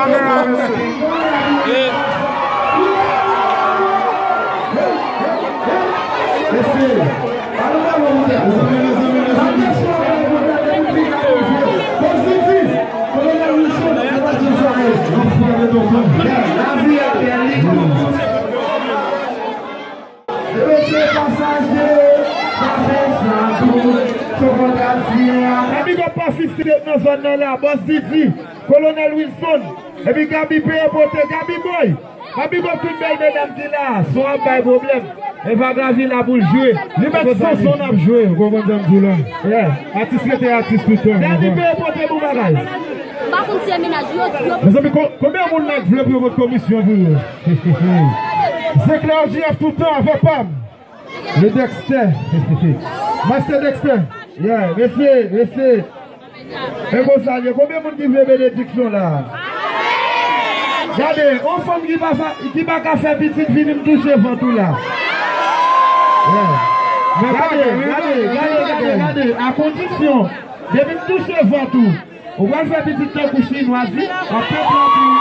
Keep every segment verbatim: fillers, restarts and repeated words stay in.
Kamera, mesye. E, mesye, alon ba mwen moute. Mezanmi, mezanmi, mezanmi. Bòs Didi, Kolonèl Wilson, Kolonèl Wilson, Kolonèl Wilson. Lavi a bèl, li bon. Rete pasaje, pa fè sa tou, sou kontrasyon. Big up pa fifty nan zòn nan la, Bòs Didi, Kolonèl Wilson, epi Gaby peye pote, Gaby Boy. Mwen big up tout bèl medam ki la, son ap bay pwoblèm. Eva Gravy la pou l jwe. Li mèt Sanson ap jwe, ou konprann sa m di w la. Yeah. Atis rete atis toutan. Gaby peye pote bon bagay. M pa konn si e mennaj yo, yo. Mezanmi, ko-, konbyen moun la k vle pou yo vote komisyon pou yo? Zecler J F toutan avè pa m. Le Dexter. Master Dexter. Yeah, mesye, mesye. E konsa l ye. Konbyen moun ki vle benediksyon la? Gade, yon fanm ki pa fa-, ki pa ka fè pitit vini m touche vant ou la. Yeah. Gade, gade, gade, gade, gade. A kondisyon, depi m touche vant ou, ou pral fè pitit tankou chinwaz, wi. Anpil, anpil.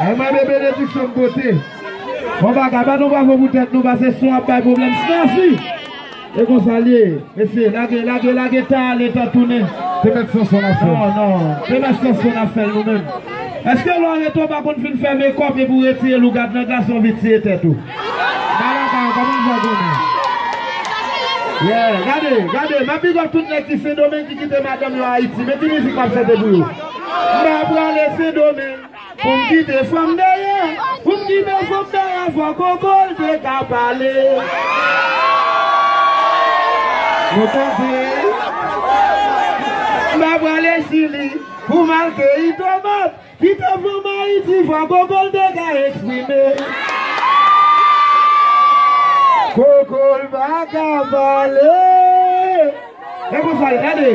Ay, mwen, bebe, benediksyon m pote. Bon bagay, bat yon bravo pou tèt nou, pase son ap bay pwoblèm. Snafi! E konsa l ye. Mesye, lage, lage, lage, ta ale, ta tounen. Te mèt Sanson ap fè. Non, non. Te mèt Sanson ap fè l nou menm. Èske lè w rete w pa konn fin fè mekòp epi w retire l ou gad nan gason vit tiye tèt ou? Malaka, kòman w fè konnen? Yeah, gade, gade, m ap big up tout nèg ki Sendomeng ki kite madanm yo Ayiti. Men ki mizik m ap chante pou yo. M pa prale Sendomeng pou m kite fanm dèyè. Pou m kite fanm dèyè, fò Koko l te ka pale. Nou tande? M pa prale Chili pou m al keyi tomat. Kite fanm Ayiti, fò Koko l te ka eksprime. Koko l pa ka pale. E konsa, gade.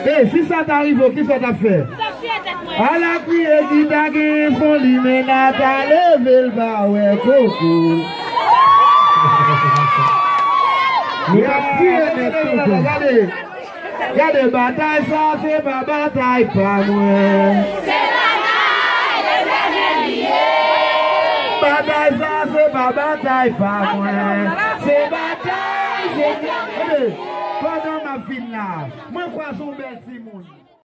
E, si sa ta rive w, kisa w t ap fè? Ala kriye ki ta genyen fon limena ta leve l pa wè Koko. Nou t ap kriye nèt, Koko. Gade. Gade, batay sa se pa batay pa mwen. Se batay Letènèl li ye. Batay sa se pa batay pa mwen. Se batay Letènèl. Gade, pandan m ap vin la, mwen kwaze yon bèl timoun.